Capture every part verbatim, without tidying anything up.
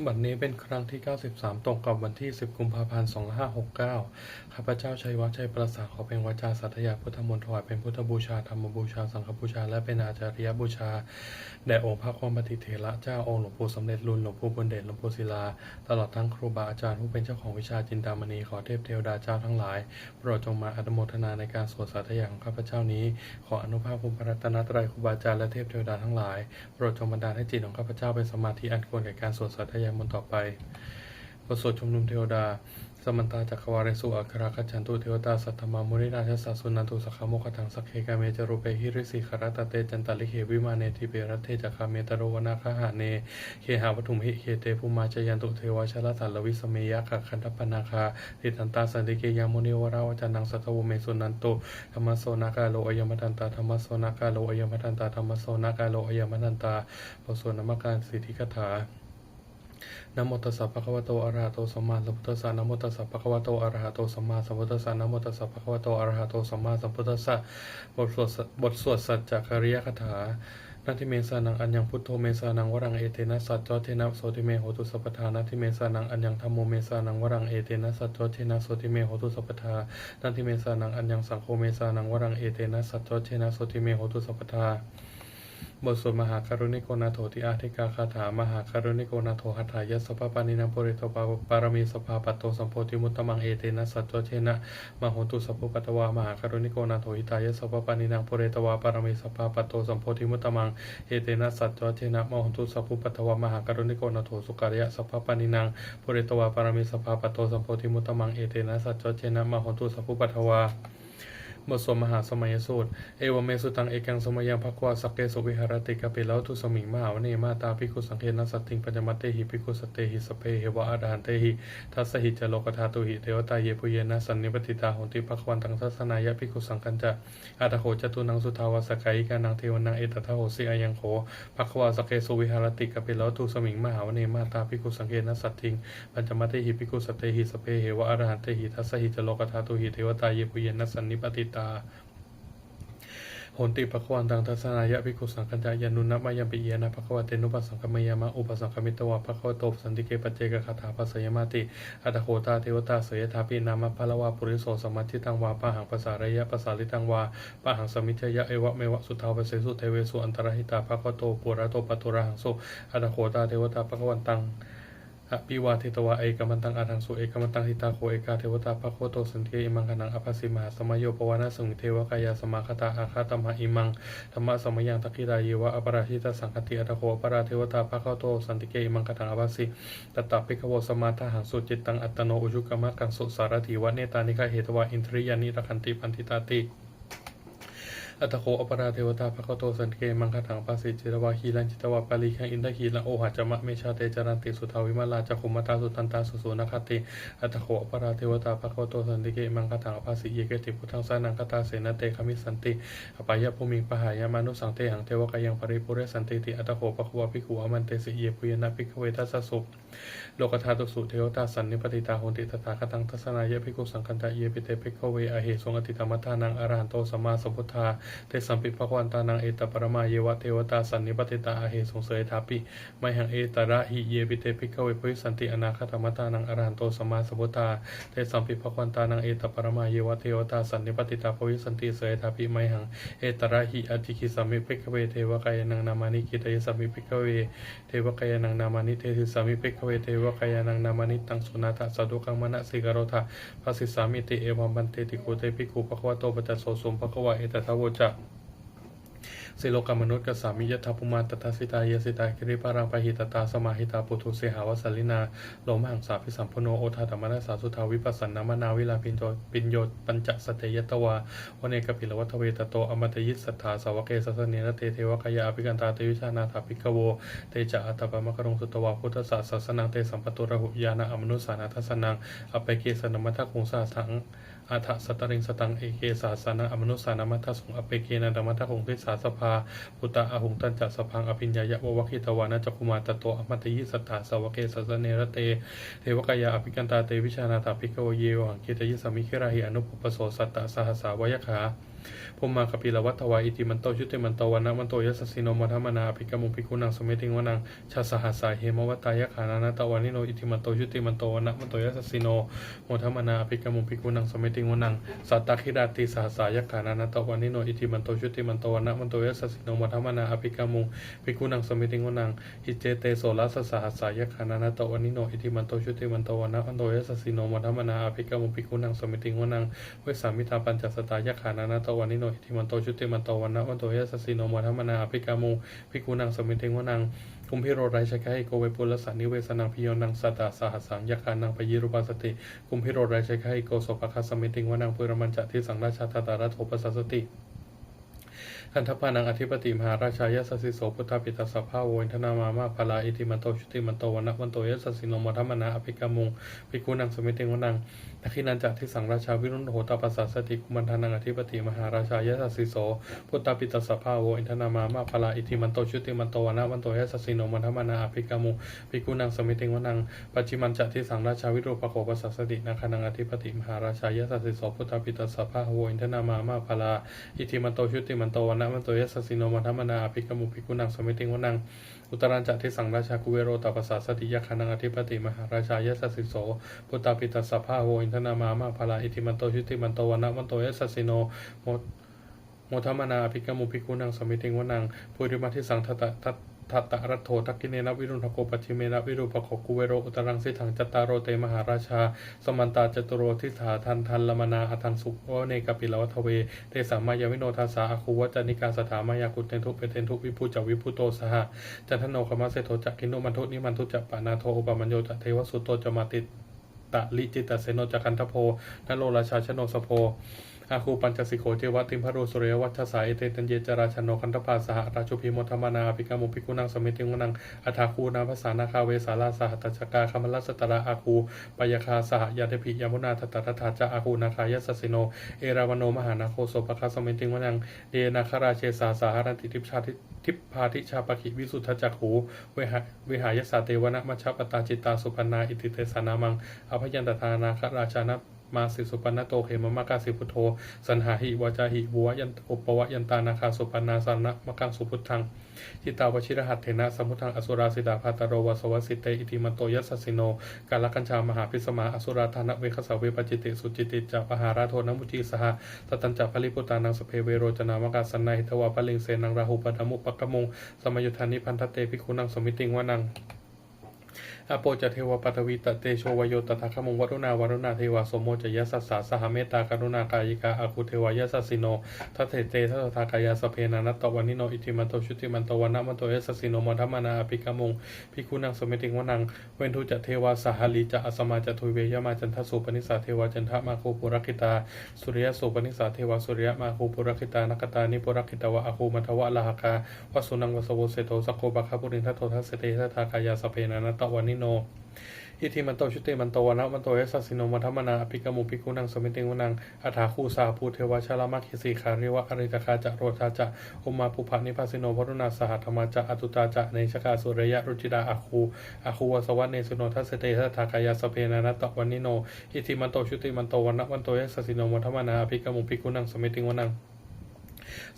บัดนี้เป็นครั้งที่ เก้าสิบสาม ตรงกับวันที่ สิบ กุมภาพันธ์ สองห้าหกเก้า ข้าพเจ้าชัยวะ ชัยปราสาท ขอเปล่งวาจาสาธยายพุทธมนต์ ถวายเป็นพุทธบูชา ธรรมบูชา สังฆบูชา และเป็นอาจาริยบูชา แด่องค์พระควัมปติเถระเจ้า องค์หลวงปู่สำเร็จลุน หลวงปู่บุญเดช หลวงปู่ศิลา ตลอดทั้งครูบาอาจารย์ผู้เป็นเจ้าของวิชาจินดามณี ขอเทพเทวดาเจ้าทั้งหลาย โปรดจงมาอนุโมทนาในการสวดสาธยายของข้าพเจ้านี้ ขออานุภาพคุณพระรัตนตรัย ครูบาอาจารย์ และเทพเทวดาทั้งหลาย โปรดจงบันดาลให้จิตของข้าพเจ้าเป็นสมาธิอันควรแก่การสวดสาธยายมนต์ต่อไป บทสวดชุมนุมเทวดา Samantā cakkavāḷesu atrāgacchantu devatā, saddhammaṃ munirājassa suṇantu saggamokkhadaṃ. Sagge kāme ca rūpe girisikharataṭe cantalikkhe vimāne, dīpe raṭṭhe ca gāme taruvanagahane gehavatthumhi khette, bhummā cāyantu devā jalathalavisame yakkhagandhabbanāgā, tiṭṭhantā santike yaṃ munivaravacanaṃ sādhavo me suṇantu. Dhammassavanakālo ayambhadantā. Dhammassavanakālo ayambhadantā. Dhammassavanakālo ayambhadantā. บทสวดนมการสิทธิคาถา Namo tassa bhagavato arahato sammāsambuddhassa. Namo tassa bhagavato arahato sammāsambuddhassa. Namo tassa bhagavato arahato sammāsambuddhassa. บทสวด บทสวดสัจจกิริยคาถา Natthi me saraṇaṃ aññaṃ, buddho me saraṇaṃ varaṃ, etena saccavajjena sotthi me hotu sabbadā. Natthi me saraṇaṃ aññaṃ, dhammo me saraṇaṃ varaṃ, etena saccavajjena sotthi me hotu sabbadā. Natthi me saraṇaṃ aññaṃ, saṅgho me saraṇaṃ varaṃ, etena saccavajjena sotthi me hotu sabbadā. บทสวดมหาการุณิโกนาโถติอาทิกาคาถา Mahākāruṇiko nātho atthāya sabbapāṇinaṃ, pūretvā pāramī sabbā patto sambodhimuttamaṃ, etena saccavajjena mā hontu sabbupaddavā. Mahākāruṇiko nātho hitāya sabbapāṇinaṃ, pūretvā pāramī sabbā patto sambodhimuttamaṃ, etena saccavajjena mā hontu sabbupaddavā. Mahākāruṇiko nātho sukhāya sabbapāṇinaṃ, pūretvā pāramī sabbā patto sambodhimuttamaṃ, etena saccavajjena mā hontu sabbupaddavā. บทสวดมหาสมัยสูตร Evaṃ me sutaṃ. Ekaṃ samayaṃ bhagavā sakkesu viharati kapilavatthusmiṃ mahāvane mahatā bhikkhusaṅghena saddhiṃ pañcamattehi bhikkhusatehi sabbeheva arahantehi. Dasahi ca lokadhātūhi devatā yebhuyyena sannipatitā honti bhagavantaṃ dassanāya bhikkhusaṅghañca. Atha kho catunnaṃ suddhāvāsakāyikānaṃ devānaṃ etadahosi: Ayaṃ kho bhagavā sakkesu viharati kapilavatthusmiṃ mahāvane mahatā bhikkhusaṅghena saddhiṃ pañcamattehi bhikkhusatehi sabbeheva arahantehi. Dasahi ca lokadhātūhi devatā yebhuyyena sannipatitā honti bhagavantaṃ dassanāya bhikkhusaṅghañca. Yannūna mayampi yena bhagavā tenupasaṅkameyyāma, upasaṅkamitvā bhagavato santike paccekagāthā bhāseyyāmāti. Atha kho tā devatā seyyathāpi nāma balavā puriso sammiñjitaṃ vā bāhaṃ pasāreyya, pasāritaṃ vā bāhaṃ sammiñjeyya, evameva suddhāvāsesu devesu antarahitā bhagavato purato pāturahaṃsu. Atha kho tā devatā bhagavantaṃ abhivādetvā ekamantaṃ aṭṭhaṃsu. Ekamantaṃ ṭhitā kho ekā devatā bhagavato santike imaṃ gāthaṃ abhāsi: Mahāsamayo pavanasmiṃ, devakāyā samāgatā, āgatamha imaṃ dhammasamayaṃ, dakkhitāyeva aparājitasaṅghanti. Atha kho aparā devatā bhagavato santike imaṃ gāthaṃ abhāsi: Tatra bhikkhavo samādahaṃsu, cittaṃ attano ujukamakaṃsu, sārathīva nettāni gahetvā, indriyāni rakkhanti paṇḍitāti. Atha kho aparā devatā bhagavato santike imaṃ gāthaṃ abhāsi: Chetvā khīlaṃ chetvā palighaṃ, indakhīlaṃ ohaccamanejā, te caranti suddhā vimalā, cakkhumatā sudantā susunāgāti. Atha kho aparā devatā bhagavato santike imaṃ gāthaṃ abhāsi: Ye keci buddhaṃ saraṇaṃ gatāse, na te gamissanti apāyabhūmiṃ, pahāya mānusaṃ dehaṃ, devakāyaṃ paripūressantīti. Atha kho bhagavā bhikkhū āmantesi: Yebhuyyena bhikkhave dasasu lokadhātūsu devatā sannipatitā honti tathāgataṃ dassanāya bhikkhusaṅghañca. Yepi te bhikkhave ahesuṃ atītamaddhānaṃ arahanto sammāsambuddhā, tesampi bhagavantānaṃ etaparamāyeva devatā sannipatitā ahesuṃ, seyyathāpi mayhaṃ etarahi. Yepi te bhikkhave bhavissanti anāgatamaddhānaṃ arahanto sammāsambuddhā, tesampi bhagavantānaṃ etaparamāyeva devatā sannipatitā bhavissanti, seyyathāpi mayhaṃ etarahi. Ācikkhissāmi bhikkhave devakāyānaṃ nāmāni, kittayissāmi bhikkhave devakāyānaṃ nāmāni, desissāmi bhikkhave devakāyānaṃ nāmāni. Taṃ suṇātha sādhukaṃ manasikarotha bhāsissāmīti. Evaṃ bhanteti kho te bhikkhū bhagavato paccassosuṃ. Bhagavā etadavoca: Silokamanukassāmi, yattha bhummā tadassitā, ye sitā girigabbharaṃ, pahitattā samāhitā, puthū sīhāva sallīnā, lomahaṃsābhisambhuno, odātamanasā suddhā, vippasannamanāvilā, bhiyyo bhiyyo pañcasate ñatvā, vane kāpilavatthave. Tato āmantayi satthā, sāvake sāsane rate, devakāyā abhikkantā, te vijānātha bhikkhavo. Te ca ātappamakaruṃ, sutvā buddhassa sāsanaṃ, tesampāturahu ñāṇaṃ, amanussāna dassanaṃ. Appeke satamaddakkhuṃ, sahassaṃ atha sattariṃ, sataṃ eke sahassānaṃ, amanussānamaddasuṃ. Appekenantamaddakkhuṃ, disā sabbā phuṭā ahuṃ. Tañca sabbaṃ abhiññāya, vavakkhitvāna cakkhumā, tato āmantayi satthā, sāvake sāsane rate, devakāyā abhikkantā, te vijānātha bhikkhavo, ye vohaṃ kittayissāmi, girāhi anupubbaso. Sattasahassā va yakkhā, Bhummā kāpilavatthavā iddhimanto jutimanto vaṇṇavanto yasassino, modamānā abhikkāmuṃ bhikkhūnaṃ samitiṃ vanaṃ. Chasahassā hemavatā yakkhā nānattavaṇṇino, iddhimanto jutimanto vaṇṇavanto yasassino, modamānā abhikkāmuṃ bhikkhūnaṃ samitiṃ vanaṃ. Sātāgirā tisahassā yakkhā nānattavaṇṇino, iddhimanto jutimanto vaṇṇavanto yasassino, modamānā abhikkāmuṃ bhikkhūnaṃ samitiṃ vanaṃ. Iccete soḷasasahassā yakkhā nānattavaṇṇino, iddhimanto jutimanto vaṇṇavanto yasassino, modamānā abhikkāmuṃ bhikkhūnaṃ samitiṃ vanaṃ. Vessāmittā pañcasatā yakkhā nānattavaṇṇino, iddhimanto jutimanto vaṇṇavanto yasassino, modamānā abhikkāmuṃ bhikkhūnaṃ samitiṃ vanaṃ. Kumbhīro rājagahiko vepullassa nivesanaṃ, bhiyyo naṃ satasahassaṃ yakkhānaṃ payirupāsati, kumbhīro rājagahiko sopāga samitiṃ vanaṃ. Purimañca disaṃ rājā dhataraṭṭho pasāsati, gandhabbānaṃ ādhipati mahārājā yasassi so. Puttāpi tassa bahavo indanāmā mahabbalā, iddhimanto jutimanto vaṇṇavanto yasassino, modamānā abhikkāmuṃ bhikkhūnaṃ samitiṃ vanaṃ. Dakkhiṇañca disaṃ rājā virūḷho tappasāsati, kumbhaṇḍānaṃ ādhipati mahārājā yasassi so. Puttāpi tassa bahavo indanāmā mahabbalā, iddhimanto jutimanto vaṇṇavanto yasassino, modamānā abhikkāmuṃ bhikkhūnaṃ samitiṃ vanaṃ. Pacchimañca disaṃ rājā virūpakkho pasāsati, nāgānaṃ ādhipati mahārājā yasassi so. Puttāpi tassa bahavo indanāmā mahabbalā, iddhimanto jutimanto vaṇṇavanto yasassino, modamānā abhikkāmuṃ bhikkhūnaṃ samitiṃ vanaṃ. Uttarañca disaṃ rājā kuvero tappasāsati, yakkhānaṃ ādhipati mahārājā yasassi so. Puttāpi tassa bahavo indanāmā mahabbalā, iddhimanto jutimanto vaṇṇavanto yasassino, mo- modamānā abhikkāmuṃ bhikkhūnaṃ samitiṃ vanaṃ. Purimaṃ disaṃ dhata- dhat- dhataraṭṭho, dakkhiṇena virūḷhako, pacchimena virūpakkho, kuvero uttaraṃ disaṃ. Cattāro te mahārājā samantā caturo disā, daddallamānā aṭṭhaṃsu vane kāpilavatthave. Tesaṃ māyāvino dāsā āgū vañcanikā saṭhā, māyā kuṭeṇḍu veṭeṇḍu viṭū ca viṭuṭo saha, candano kāmaseṭṭho ca kinnughaṇḍu nighaṇḍu ca, panādo opamañño ca devasūto ca mātali cittaseno ca, gandhabbo naḷo rājā janosabho, āgū pañcasikho ceva timbarū suriyavaccasā. Ete caññe ca rājāno gandhabbā saha rājubhi, modamānā abhikkāmuṃ bhikkhūnaṃ samitiṃ vanaṃ. Athāgū nābhasā nāgā vesālā sahatacchakā, kambalassatarā āgū pāyāgā saha ñātibhi. Yāmunā dhataraṭṭhā ca āgū nāgā yasassino, erāvaṇo mahānāgo sopāga samitiṃ vanaṃ. Ye nāgarāje sahasā haranti dibbā dijā pakkhi visuddhacakkhū, vehā- vehāyasā te vanamajjhapattā, citrā supaṇṇā iti tesa nāmaṃ. Abhayantadā nāgarājānamāsi, supaṇṇato khemamakāsi buddho, saṇhāhi vācāhi upavayan- upavayantā nāgā supaṇṇā saraṇamakaṃsu buddhaṃ. Jitā vajirahatthena samuddaṃ asurā sitā, bhātaro vāsavassete iddhimanto yasassino. Kālakañjā mahābhismā asurā dānaveghasā, vepacitti sucitti ca pahārādo namucī saha. Satañca baliputtānaṃ sabbe verocanāmakā, sannayhitvā baliṃ senaṃ rāhubhaddamupāgamuṃ, samayuddhā nibandhate bhikkhūnaṃ samitiṃ vanaṃ. Āpo ca devā paṭhavī ca tejo vāyo tadāgamuṃ, varuṇā vāruṇā devā somo ca yasasā saha, mettākaruṇākāyikā āgū devā yasassino. Dasete dasadhā kāyā sabbe nānattavaṇṇino, iddhimanto jutimanto vaṇṇavanto yasassino, modamānā abhikkāmuṃ bhikkhūnaṃ samitiṃ vanaṃ. Veṇḍū ca devā sahalī ca asamā ca duve yamā, candassūpanisā devā candamāgū purakkhitā, suriyassūpanisā devā suriyamāgū purakkhitā, nakkhattāni purakkhitvā āgū mandavalāhakā, vasūnaṃ vāsavo seṭṭho sakkopāga purindado. Dasete dasadhā kāyā sabbe nānattavaṇṇino, iddhimanto jutimanto vaṇṇavanto yasassino, modamānā abhikkāmuṃ bhikkhūnaṃ samitiṃ vanaṃ. Athāgū sahabhū devā jalamaggisikhāriva, ariṭṭhakā ca rojā ca ummāpupphanibhāsino, varuṇā sahadhammā ca accutā ca anejakā, sūleyyarucirā āgū āgū vāsavanesino. Dasete dasadhā kāyā sabbe nānattavaṇṇino, iddhimanto jutimanto vaṇṇavanto yasassino, modamānā abhikkāmuṃ bhikkhūnaṃ samitiṃ vanaṃ.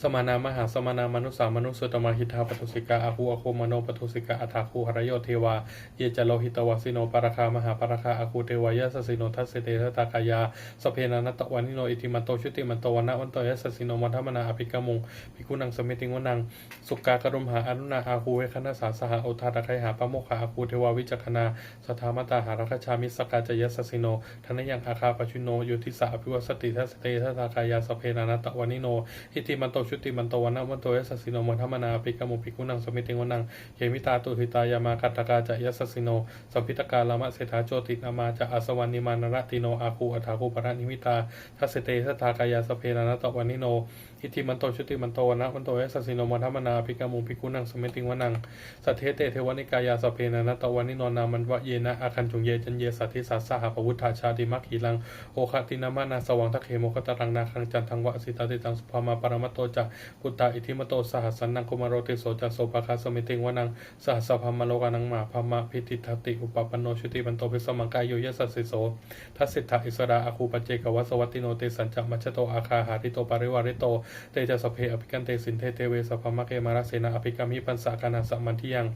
Samānā mahāsamānā mānusā mānusuttamā, khiḍḍāpadūsikā āgū āgū manopadūsikā, athāgū harayo devā ye ca lohitavāsino, pāragā mahāpāragā āgū devā yasassino. Dasete dasadhā kāyā sabbe nānattavaṇṇino, iddhimanto jutimanto vaṇṇavanto yasassino, modamānā abhikkāmuṃ bhikkhūnaṃ samitiṃ vanaṃ. Sukkā karumhā aruṇā āgū veghanasā saha, odātagayhā pāmokkhā āgū devā vicakkhaṇā, sadāmattā hāragajā missakā ca yasassino, thanayaṃ āga pajjunno yo disā abhivassati. Dasete dasadhā kāyā sabbe nānattavaṇṇino, iddhimanto jutimanto vaṇṇavanto yasassino, modamānā abhikkāmuṃ bhikkhūnaṃ samitiṃ vanaṃ. Khemiyā tusitā yāmā kaṭṭhakā ca yasassino, lambitakā lāmaseṭṭhā jotināmā ca āsavā, nimmānaratino āgū athāgū paranimmitā. Dasete dasadhā kāyā sabbe nānattavaṇṇino, iddhimanto jutimanto vaṇṇavanto yasassino, modamānā abhikkāmuṃ bhikkhūnaṃ samitiṃ vanaṃ. Saṭṭhete devanikāyā sabbe nānattavaṇṇino, nāmanvayena āgañchuṃ ye caññe sadisā saha, pavutthajātimakkhilaṃ oghatiṇṇamanāsavaṃ, dakkhemoghataraṃ nāgaṃ candaṃva asitātitaṃ. Subrahmā paramatto ca puttā iddhimato saha. Sanaṅkumāro tisso ca sopāga samitiṃ vanaṃ, sahassabrahmalokānaṃ mahābrahmābhitiṭṭhati. Upapanno jutimanto bhismākāyo yasassi so, dasettha issarā āgū paccekavasavattino. Tesañca majjhato āgā hārito parivārito, te ca sabbe abhikkante sinde deve sabrahmake mārasenā abhikkāmi. Pañcakaṇhassa mandiyaṃ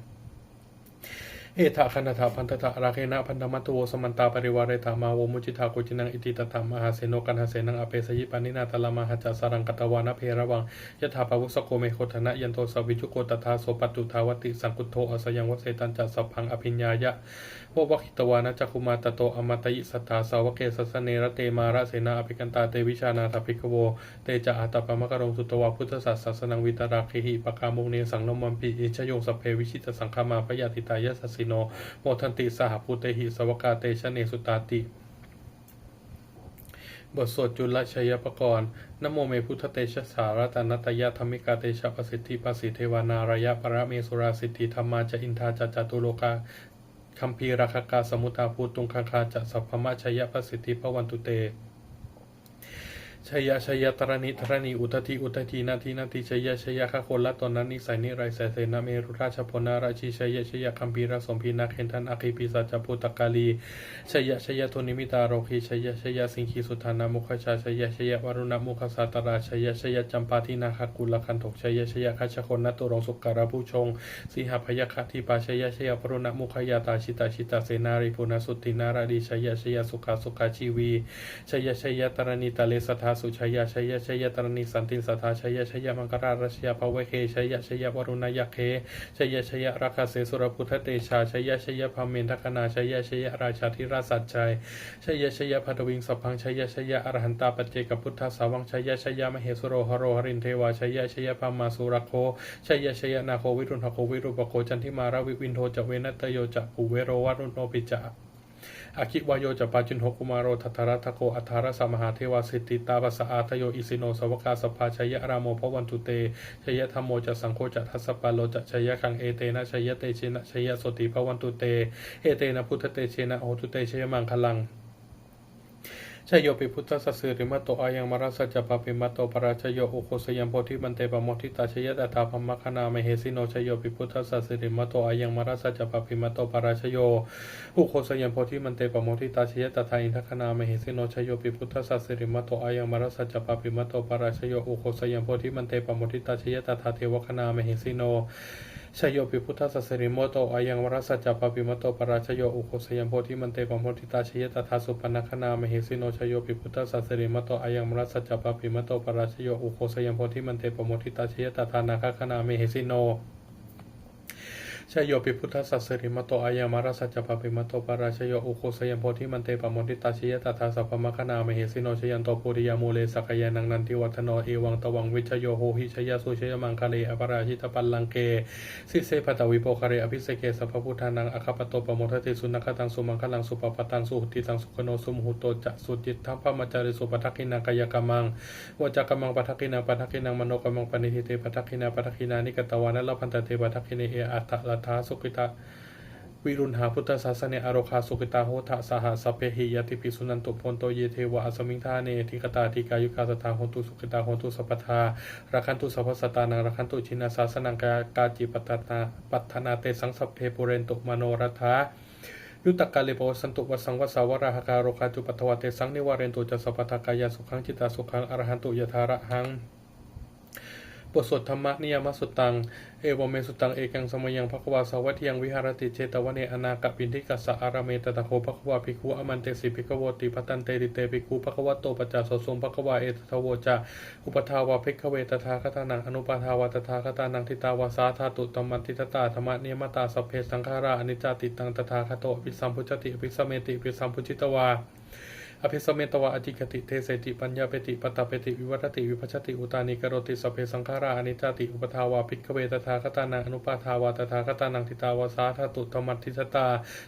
etha gaṇhatha bandhatha rāgena bandhamatthu vo. Samantā parivāretha mā vo muñcittha koci naṃ. Iti tattha mahāseno kaṇhasenaṃ apesayi pāṇinā talamāhacca saraṃ katvāna bheravaṃ yathā pāvussako megho thanayanto savijjuko tadā so paccudāvatti saṅkuddho asayaṃvase. Tañca sabbaṃ abhiññāya vavakkhitvāna cakkhumā tato āmantayi satthā sāvake sāsane rate mārasenā abhikkantā te vijānātha bhikkhavo. Te ca ātappamakaruṃ sutvā buddhassa sāsanaṃ vītarāgehi pakkāmuṃ nesaṃ lomampi iñjayuṃ. Sabbe vijitasaṅgāmā bhayātītā yasassino modanti saha bhūtehi sāvakā te janesutāti. บทสวดจุลชัยปกรณ์ Namo me buddhatejasā ratanattayadhammikā tejapasiddhi pasīdevā nārāyaparamesurā siddhibrahmā ca indā ca catulokā gambhīrakkhakā samuddā bhūtuṃ gaṅgā ca sabrahmajayapasiddhi bhavantu te. Jaya jaya dharaṇi dharaṇī udadhi udadhī nadi nadī, jaya jaya gagonlatonnanisai niraisai senamerurājabala narajī, jaya jaya gambhīrasombhī nāgendanāgī pisācabhūtakālī, jaya jaya dunnimittarogī, jaya jaya siṅgīsudānamukhajā, jaya jaya varuṇamukhasātrā, jaya jaya campādināgakulagantho, jaya jaya gajagonnaturaṅga sukarabhujaṅga sīhabyagghadīpā, jaya jaya varuṇamukhayātrā jita jita senārī puna suddhi naradī, jaya jaya sukhā sukhā jīvī, jaya jaya dharaṇītale sadā sujayā, jaya jaya dharaṇī santin sadā, jaya jaya maṅkarāj raja bhavagge, jaya jaya varuṇayakkhe, jaya jaya rakkhase surabuddhatejā, jaya jaya brahmendagaṇā, jaya jaya rājādhirāja satthā, jaya jaya paṭhaviṃ sabbaṃ, jaya jaya arahantā paccekabuddhasāvaṃ, jaya jaya mahesuro haro harindevā, jaya jaya brahmā surakkho, jaya jaya nāgo viruḷhako virūpakkho candimā ravi indo ca venateyyo ca kuvero varuṇopi ca aggi vāyo ca pājuṇho kumāro dhataraṭṭhako aṭṭhārasa mahādevā siddhitāpasa-ādayo isino sāvakā sabbā jaya rāmo bhavantu te, jaya dhammo ca saṅgho ca dasapālo ca jayakaṃ. Etena jayatejena jayasotthī bhavantu te, etena buddhatejena hotu te jayamaṅgalaṃ. Jayopi buddhassa sirimato ayaṃ mārassa ca pāpimato parājayo, ugghosayaṃ bodhimaṇḍe pamoditā jaya tadā brahmagaṇā mahesino. Jayopi buddhassa sirimato ayaṃ mārassa ca pāpimato parājayo, ugghosayaṃ bodhimaṇḍe pamoditā jaya tadā indagaṇā mahesino. Jayopi buddhassa sirimato ayaṃ mārassa ca pāpimato parājayo, ugghosayaṃ bodhimaṇḍe pamoditā jaya tadā devagaṇā mahesino. Jayopi buddhassa sirimato ayaṃ mārassa ca pāpimato parājayo, ugghosayaṃ bodhimaṇḍe pamoditā jaya tadā supaṇṇagaṇā mahesino. Jayopi buddhassa sirimato ayaṃ mārassa ca pāpimato parājayo, ugghosayaṃ bodhimaṇḍe pamoditā jaya tadā nāgagaṇā mahesino. Jayopi buddhassa sirimato ayaṃ mārassa ca pāpimato parājayo, ugghosayaṃ bodhimaṇḍe pamoditā jaya tadā sabrahmagaṇā mahesino. Jayanto bodhiyā mūle sakyānaṃ nandivaḍḍhano, evaṃ tvaṃ vijayo hohi jayassu jayamaṅgale. Aparājitapallaṅke sīse paṭhavipokkhare abhiseke sabbabuddhānaṃ aggappatto pamodati. Sunakkhattaṃ sumaṅgalaṃ supabhātaṃ suhuṭṭhitaṃ, sukhaṇo sumuhutto ca suyiṭṭhaṃ brahmacārisu. Padakkhiṇaṃ kāyakammaṃ vācākammaṃ padakkhiṇaṃ, padakkhiṇaṃ manokammaṃ paṇidhī te padakkhiṇā. Padakkhiṇāni katvāna labhantatthe padakkhiṇe. Atthaladdhā sukhitā viruḷhā buddhasāsane, arogā sukhitā hotha saha sabbehi ñātibhi. Suṇantu bhonto ye devā asmiṃ ṭhāne adhigatā, dīghāyukā sadā hontu sukhitā hontu sabbadā, rakkhantu sabbasattānaṃ rakkhantu jinasāsanaṃ. Yā kāci patthanā, patthanā tesaṃ sabbe pūrentu manorathā, yuttakāle pavassantu vassaṃ vassā valāhakā. Rogā cupaddavā tesaṃ nivārentu ca sabbadā, kāyāsukhaṃ cittisukhaṃ arahantu yathārahaṃ. บทสวดธัมมนิยามสุตตัง Evaṃ me sutaṃ. Ekaṃ samayaṃ bhagavā sāvatthiyaṃ viharati jetavane anāthapiṇḍikassa ārāme. Tatra kho bhagavā bhikkhū āmantesi bhikkhavoti. Bhadanteti te bhikkhū bhagavato paccassosuṃ. Bhagavā etadavoca. Uppādā vā bhikkhave tathāgatānaṃ anuppādā vā tathāgatānaṃ, ṭhitāva sā dhātu dhammaṭṭhitatā dhammaniyāmatā sabbe saṅkhārā aniccāti. Taṃ tathāgato abhisambujjhati abhisameti. Abhisambujjhitvā abhisametvā ācikkhati deseti paññapeti paṭṭhapeti vivarati vibhajati uttānīkaroti sabbe saṅkhārā aniccāti. Uppādā vā bhikkhave tathāgatānaṃ anuppādā vā tathāgatānaṃ, ṭhitāva sā dhātu dhammaṭṭhitatā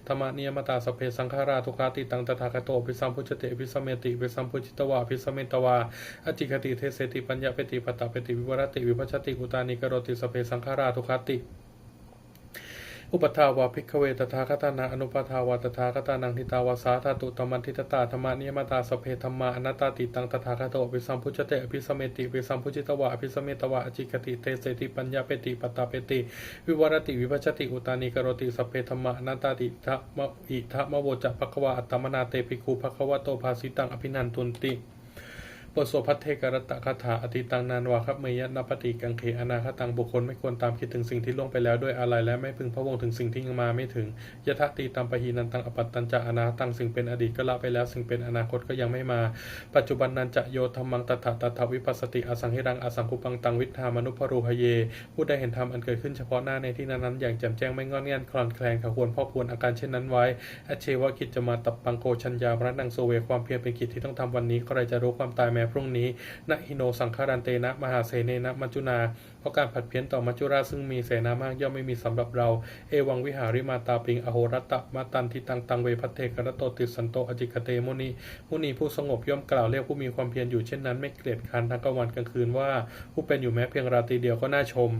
dhammaniyāmatā sabbe saṅkhārā dukkhāti. Taṃ tathāgato abhisambujjhati abhisameti. Abhisambujjhitvā abhisametvā ācikkhati deseti paññapeti paṭṭhapeti vivarati vibhajati uttānīkaroti sabbe saṅkhārā dukkhāti. Uppādā vā bhikkhave tathāgatānaṃ anuppādā vā tathāgatānaṃ, ṭhitāva sā dhātu dhammaṭṭhitatā dhammaniyāmatā, sabbe dhammā anattāti. Taṃ tathāgato abhisambujjhati abhisameti, abhisambujjhitvā abhisametvā ācikkhati deseti paññapeti paṭṭhapeti vivarati vibhajati uttānīkaroti, sabbe dhammā anattāti. Idamavoca bhagavā. Attamanā te bhikkhū bhagavato bhāsitaṃ abhinandunti. บทสวดภัทเทกรัตตคาถา Atītaṃ nānvāgameyya nappaṭikaṅkhe anāgataṃ. บุคคลไม่ควรตามคิดถึงสิ่งที่ล่วงไปแล้วด้วยอาลัย และไม่พึงพะวงถึงสิ่งที่ยังมาไม่ถึง Yadatītaṃ pahīnantaṃ appattañca anāgataṃ. สิ่งเป็นอดีตก็ละไปแล้ว สิ่งเป็นอนาคตก็ยังไม่มา Paccuppannañca yo dhammaṃ tattha tattha vipassati, asaṃhiraṃ asaṅkuppaṃ taṃ viddhā manubrūhaye. ผู้ใดเห็นธรรมอันเกิดขึ้นเฉพาะหน้าในที่นั้นๆ อย่างแจ่มแจ้ง ไม่ง่อนแง่นคลอนแคลน เขาควรพอกพูนอาการเช่นนั้นไว้ Ajjeva kiccamātappaṃ ko jaññā maraṇaṃ suve. ความเพียรเป็นกิจที่ต้องทำวันนี้ ใครจะรู้ความตายแม้พรุ่งนี้ Na hi no saṅgarantena mahāsenena maccunā. เพราะการผัดเพี้ยนต่อมัจจุราชซึ่งมีเสนามากย่อมไม่มีสำหรับเรา Evaṃ vihārimātāpiṃ ahorattamatanditaṃ, taṃ ve bhaddekarattoti santo ācikkhate muni. มุนีผู้สงบย่อมกล่าวเรียกผู้มีความเพียรอยู่เช่นนั้น ไม่เกียจคร้านทั้งกลางวันกลางคืนว่า ผู้เป็นอยู่แม้เพียงราตรีเดียวก็น่าชม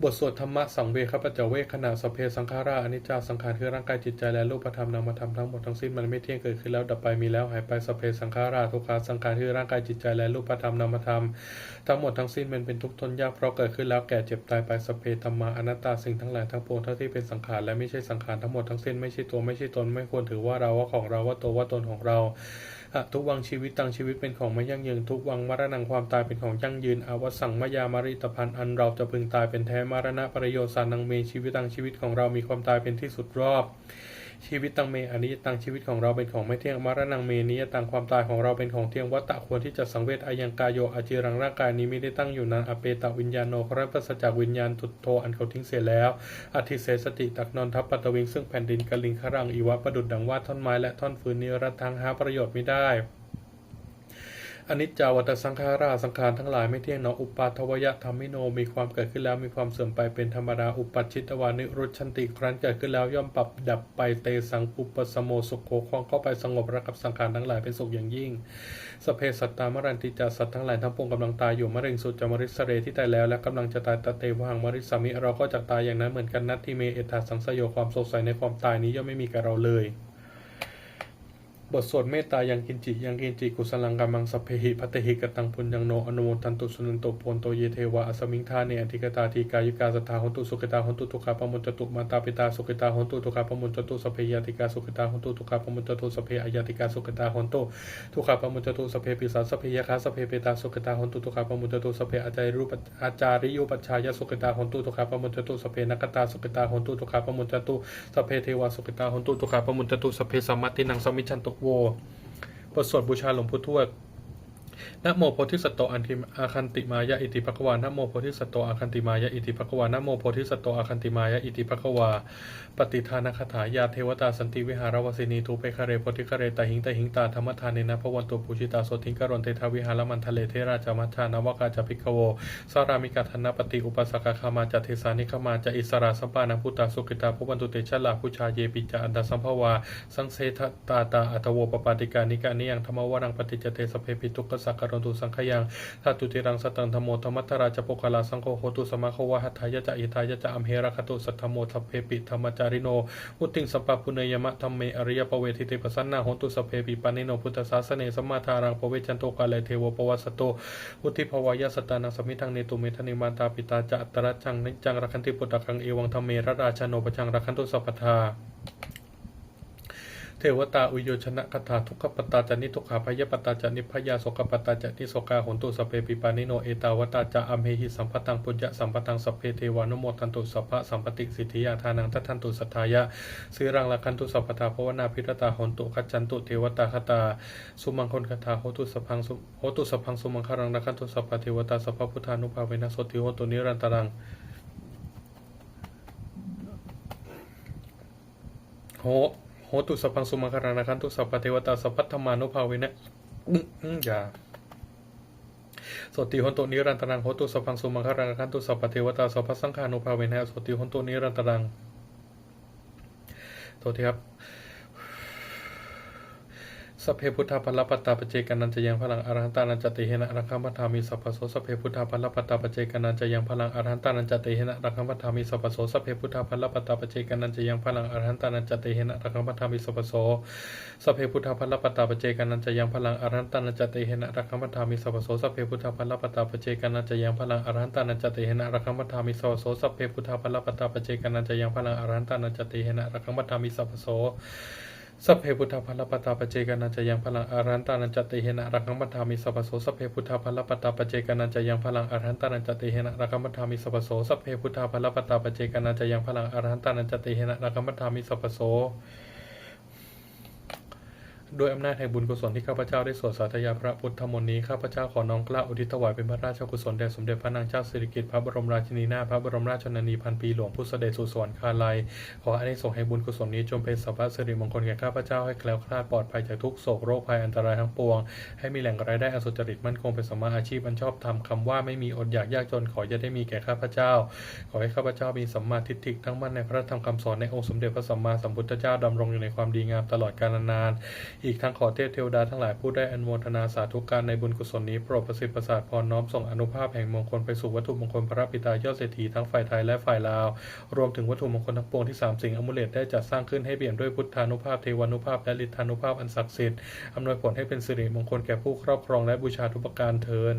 บทสวดธัมมสังเวคปัจจเวกขณะ Sabbe saṅkhārā aniccā. สังขารคือร่างกายจิตใจและรูปธรรมนามธรรมทั้งหมดทั้งสิ้นมันไม่เที่ยง เกิดขึ้นแล้วดับไป มีแล้วหายไป Sabbe saṅkhārā dukkhā. สังขารคือร่างกายจิตใจและรูปธรรมนามธรรมทั้งหมดทั้งสิ้นมันเป็นทุกข์ทนยาก เพราะเกิดขึ้นแล้วแก่เจ็บตายไป Sabbe dhammā anattā. สิ่งทั้งหลายทั้งปวงทั้งที่เป็นสังขารและไม่ใช่สังขารทั้งหมดทั้งสิ้นไม่ใช่ตัวไม่ใช่ตน ไม่ควรถือว่าเราว่าของเราว่าตัวว่าตนของเรา Adhuvaṃ jīvitaṃ. ชีวิตเป็นของไม่ยั่งยืน Dhuvaṃ maraṇaṃ. ความตายเป็นของยั่งยืน Avassaṃ mayā maritabbaṃ. อันเราจะพึงตายเป็นแท้ Maraṇapariyosānaṃ me jīvitaṃ. ชีวิตของเรามีความตายเป็นที่สุดรอบ Jīvitaṃ me aniyataṃ. ชีวิตของเราเป็นของไม่เที่ยง Maraṇaṃ me niyataṃ. ความตายของเราเป็นของเที่ยง Vata ควรที่จะสังเวช Ayaṃ kāyo aciraṃ. ร่างกายนี้ไม่ได้ตั้งอยู่นาน Apetaviññāṇo. ครั้นปราศจากวิญญาณ Chuḍḍho อันเขาทิ้งเสียแล้ว Adhisessati. ตักนอนทับ Paṭhaviṃ ซึ่งแผ่นดิน Kaliṅgaraṃ iva. ประดุจดังว่าท่อนไม้และท่อนฟืน Niratthaṃ. หาประโยชน์มิได้ Aniccā vata saṅkhārā. สังขารทั้งหลายไม่เที่ยงหนอ Uppādavayadhammino. มีความเกิดขึ้นแล้วมีความเสื่อมไปเป็นธรรมดา Uppajjitvā nirujjhanti. ครั้นเกิดขึ้นแล้วย่อมปรับดับไป Tesaṃ vūpasamo sukho. ความเข้าไปสงบระงับสังขารทั้งหลายเป็นสุขอย่างยิ่ง Sabbe sattā maranti ca. สัตว์ทั้งหลายทั้งปวงกำลังตายอยู่ Mariṃsu ca marissare. ที่ตายแล้วและกำลังจะตาย Tathevāhaṃ marissāmi. เราก็จักตายอย่างนั้นเหมือนกัน Natthi me ettha saṃsayo. ความสงสัยในความตายนี้ย่อมไม่มีแก่เราเลย บทสวดเมตตายังกิญจิ Yaṃ kiñci kusalaṃ kammaṃ sabbehi katehi kataṃ puññaṃ no anumodantu suṇantu bhonto ye devā asmiṃ ṭhāne adhigatā. Dīghāyukā sadā hontu sukhitā hontu dukkhā pamuñcantu. Mātā pitā sukhitā hontu dukkhā pamuñcantu. Sabbe ñātikā sukhitā hontu dukkhā pamuñcantu. Sabbe aññātikā sukhitā hontu dukkhā pamuñcantu. Sabbe pisā sabbe yakkhā sabbe petā sukhitā hontu dukkhā pamuñcantu. Sabbe ācariyupajjhāyā sukhitā hontu dukkhā pamuñcantu. Sabbe nakkhattā sukhitā hontu dukkhā pamuñcantu. Sabbe devā sukhitā hontu dukkhā pamuñcantu. Sabbe sampattīnaṃ samijjhantu vo. บทสวดบูชาหลวงปู่ทวด Namo bodhisatto āgantimāya iti bhagavā. Namo bodhisatto āgantimāya iti bhagavā. Namo bodhisatto āgantimāya iti bhagavā. Pattidānagāthā. Yā devatā santi vihāravāsinī thūpe ghare bodhighare tahiṃ tahiṃ, tā dhammadānena bhavantu pūjitā sotthiṃ karontedha vihāramaṇḍale. Therā ca majjhā navakā ca bhikkhavo, sārāmikā dānapatī upāsakā, gāmā ca desā nigamā ca issarā, sappāṇabhūtā sukhitā bhavantu te. Jalābujā yepi ca aṇḍasambhavā, saṃsedajātā athavopapātikā, niyyānikaṃ dhammavaraṃ paṭicca te sabbepi dukkhassa karontu saṅkhayaṃ. Ṭhātu ciraṃ sataṃ dhammo dhammaddharā ca puggalā, saṅgho hotu samaggo va atthāya ca hitāya ca. Amhe rakkhatu saddhammo sabbepi dhammacārino, vuḍḍhiṃ sampāpuṇeyyāma dhamme ariyappavedite. Pasannā hontu sabbepi pāṇino buddhasāsane, sammā dhāraṃ pavecchanto kāle devo pavassatu. Vuḍḍhibhāvāya sattānaṃ samiddhaṃ netu medaniṃ. Mātā pitā ca atrajaṃ niccaṃ rakkhanti puttakaṃ, evaṃ dhamme rājāno pajaṃ rakkhantu sabbadā. Devatāuyyojanagāthā. Dukkhappattā ca niddukkhā, bhayappattā ca nibbhayā, sokappattā ca nissokā, hontu sabbepi pāṇino. Ettāvatā ca amhehi sambhataṃ puññasampadaṃ, sabbe devānumodantu sabbasampattisiddhiyā. Dānaṃ dadantu saddhāya, sīlaṃ rakkhantu sabbadā, bhāvanābhiratā hontu, gacchantu devatāgatā. Sumaṅgalagāthā. Hotu sabbaṃ su-, hotu sabbaṃ sumaṅgalaṃ, rakkhantu sabbadevatā, sabbabuddhānubhāvena sotthī hontu nirantaraṃ. Ho-, hotu sabbaṃ sumaṅgalaṃ, rakkhantu sabbadevatā, sabbadhammānubhāvena, mm, mm, yā. Sotthī hontu nirantaraṃ. Hotu sabbaṃ sumaṅgalaṃ, rakkhantu sabbadevatā, sabbasaṅghānubhāvena sotthī hontu nirantaraṃ. โทษทีครับ ส Sabbe buddhā balappattā paccekānañca yaṃ balaṃ arahantānañca tejena rakkhaṃ bandhāmi sabbaso. Sabbe buddhā balappattā paccekānañca yaṃ balaṃ arahantānañca tejena rakkhaṃ bandhāmi sabbaso. Sabbe buddhā balappattā paccekānañca yaṃ balaṃ arahantānañca tejena rakkhaṃ bandhāmi sabbaso. Sabbe buddhā balappattā paccekānañca yaṃ balaṃ arahantānañca tejena rakkhaṃ bandhāmi sabbaso. Sabbe buddhā balappattā paccekānañca yaṃ balaṃ arahantānañca tejena rakkhaṃ bandhāmi sabbaso. Sabbe buddhā balappattā paccekānañca yaṃ balaṃ arahantānañca tejena rakkhaṃ bandhāmi sabbaso. Sabbe buddhā balappattā paccekānañca yaṃ balaṃ arahantānañca tejena rakkhaṃ bandhāmi sabbaso. Sabbe buddhā balappattā paccekānañca yaṃ balaṃ arahantānañca tejena rakkhaṃ bandhāmi sabbaso. Sabbe buddhā balappattā paccekānañca yaṃ balaṃ arahantānañca tejena rakkhaṃ bandhāmi sabbaso. ด้วยอำนาจแห่งบุญกุศลที่ข้าพเจ้าได้สวดสาธยายพระพุทธมนต์นี้ ข้าพเจ้าขอน้อมเกล้าอุทิศถวายเป็นพระราชกุศลแด่สมเด็จพระนางเจ้าสิริกิติ์ พระบรมราชินีนาถ พระบรมราชชนนีพันปีหลวง ผู้เสด็จสู่สวรรคาลัย ขออานิสงส์แห่งบุญกุศลนี้จงเป็นสัพพสิริมงคลแก่ข้าพเจ้า ให้แคล้วคลาดปลอดภัยจากทุกข์โศกโรคภัยอันตรายทั้งปวง ให้มีแหล่งรายได้อันสุจริตมั่นคงเป็นสัมมาอาชีพอันชอบธรรม คำว่าไม่มีอดอยากยากจนขออย่าได้มีแก่ข้าพเจ้า ขอให้ข้าพเจ้ามีสัมมาทิฏฐิตั้งมั่นในพระธรรมคำสอนในองค์สมเด็จพระสัมมาสัมพุทธเจ้า ดำรงอยู่ในความดีงามตลอดกาลนาน อีกทั้งขอเทพเทวดาทั้งหลายผู้ได้อนุโมทนาสาธุการในบุญกุศลนี้ โปรดประสิทธิ์ประสาทพรน้อมส่งอานุภาพแห่งมงคลไปสู่วัตถุมงคลพระปิดตายอดเศรษฐีทั้งฝ่ายไทยและฝ่ายลาว รวมถึงวัตถุมงคลทั้งปวงที่สามสิงห์อมูเลตได้จัดสร้างขึ้นให้เปี่ยมด้วยพุทธานุภาพ เทวานุภาพ และฤทธานุภาพอันศักดิ์สิทธิ์ อำนวยผลให้เป็นสิริมงคลแก่ผู้ครอบครองและบูชาทุกประการเทอญ